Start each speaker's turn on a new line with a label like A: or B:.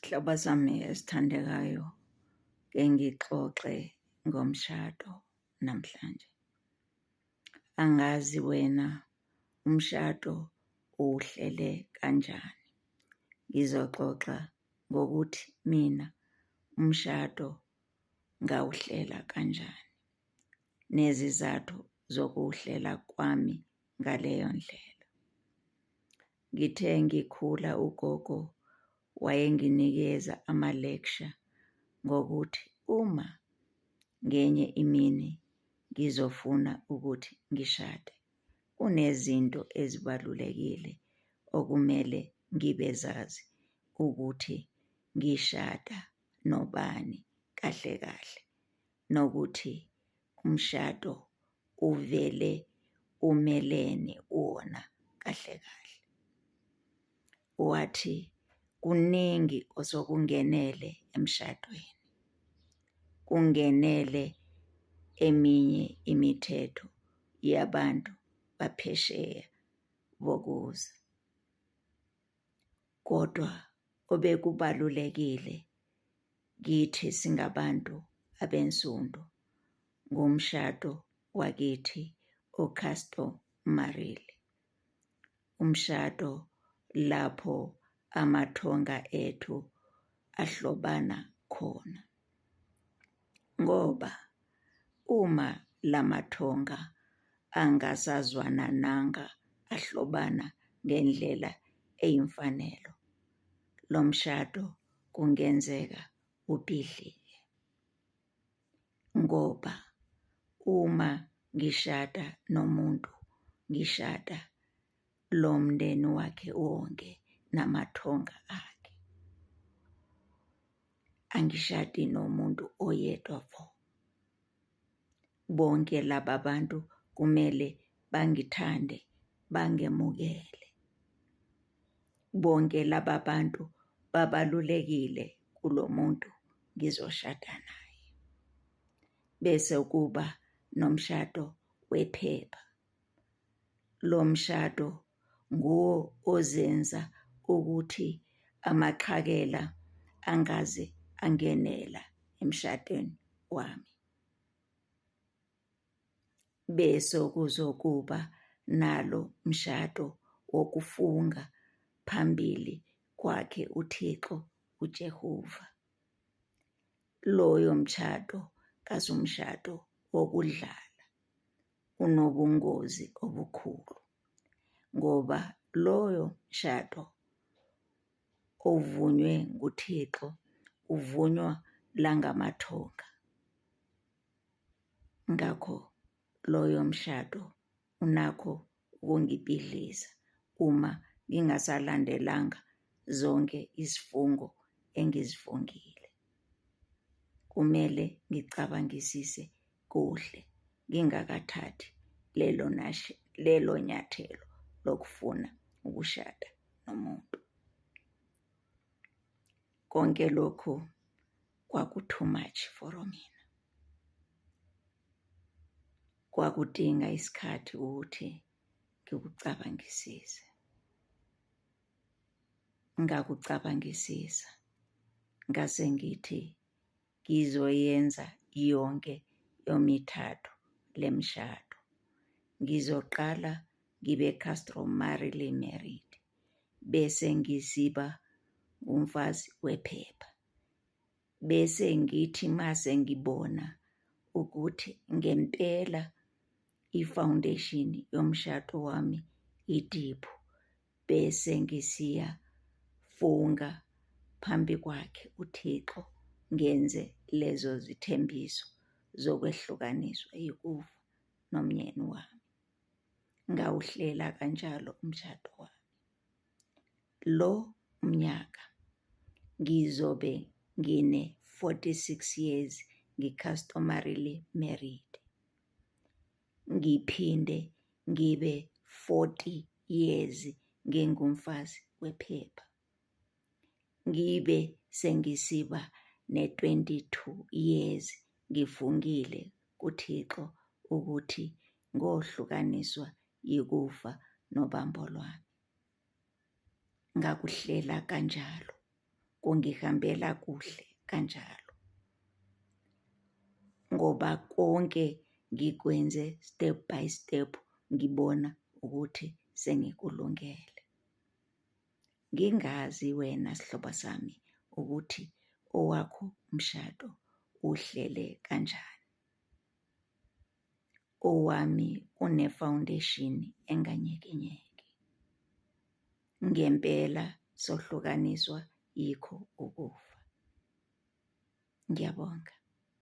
A: Sihlobo sami esithandekayo, ke ngixoxe ngomshado namhlanje. Angazi wena umshado uwuhlele kanjani. Ngizoxoxa ngokuthi mina umshado ngawuhlela kanjani, nezizathu zokuwuhlela kwami ngaleyo ndlela. Ngithe ngikhula ugogo wayenginikeza ama-lecture ngokuthi uma ngenye imini ngizofuna ukuthi ngishade, kunezinto ezibalulekile okumele ngibe zazi ukuthi ngishada nobani kahle kahle, nokuthi umshado uvele umelene wona kahle kahle. Wathi kuningi osokungenele emshadweni, kungenele eminye imithetho yabantu baphesheya bokuza. Kodwa obekubalulekile kithi singabantu abensundu ngumshado wakithi o-customarily. Umshado lapho amathonga ethu ahlobana khona. Ngoba uma lamathonga angasazwanananga ahlobana ngendlela eyimfanelo, lo mshado kungenzeka ubhidlike. Ngoba uma ngishada nomuntu, ngishada lo mndeni wakhe wonke namathonga akhe. Angishadi nomuntu oyedwa vo. Bonke laba bantu kumele bangithande, bangemukele. Bonke laba bantu babalulekile kulo muntu ngizoshada naye. Bese kuba nomshado wephepha. Lo mshado nguwo ozenza ukuthi amaxhakela angaze angenela emshadweni wami. Bese kuzokuba nalo mshado wokufunga phambili kwakhe uThixo uJehova. Loyo mshado kasumshado wokudlala, unobungozi obukhulu ngoba loyo mshado ovunywe nguThixo uvunywa langamathonga. Ngakho loyo mshado unakho ukungibhidliza uma ngingasalandelanga zonke izifungo engizifungile. Kumele ngicabangisise kuhle ngingakathathi lelo nyathelo lokufuna ukushada nomuntu. Konke lokhu kwaku-too much for mina. Kwakudinga isikhathi ukuthi ngikucabangisise. Ngakucabangisisa, ngase ngithi ngizoyenza yonke yomithathu le mishado. Ngizoqala ngibe customarily married, bese ngisiba ngumfazi wephepha. Bese ngithi mase ngibona ukuthi ngempela i-foundation yomshado wami i-deep, bese ngisiyafunga phambi kwakhe uThixo ngenze lezo zithembiso zokwehlukaniswa yikufa nomyeni wami. Ngawuhlela kanjalo umshado wami. Lo mnyaka ngizobe ngine-46 years ngi-customarily married. Ngiphinde ngibe 40 years ngingumfazi wephepha. Ngibe sengisiba ne-22 years ngifungile kuThixo ukuthi ngohlukaniswa yikufa nobambo lwami. Ngakuhlela kanjalo. Kungihambela kuhle kanjalo ngoba konke ngikwenze step by step, ngibona ukuthi sengikulungele. Ngingazi wena sihlobo sami ukuthi owakho umshado uwuhlele kanjani. Owami une-foundation enganyekenyeke. Ngempela sohlukaniswa yikho ukufa. Ngiyabonga.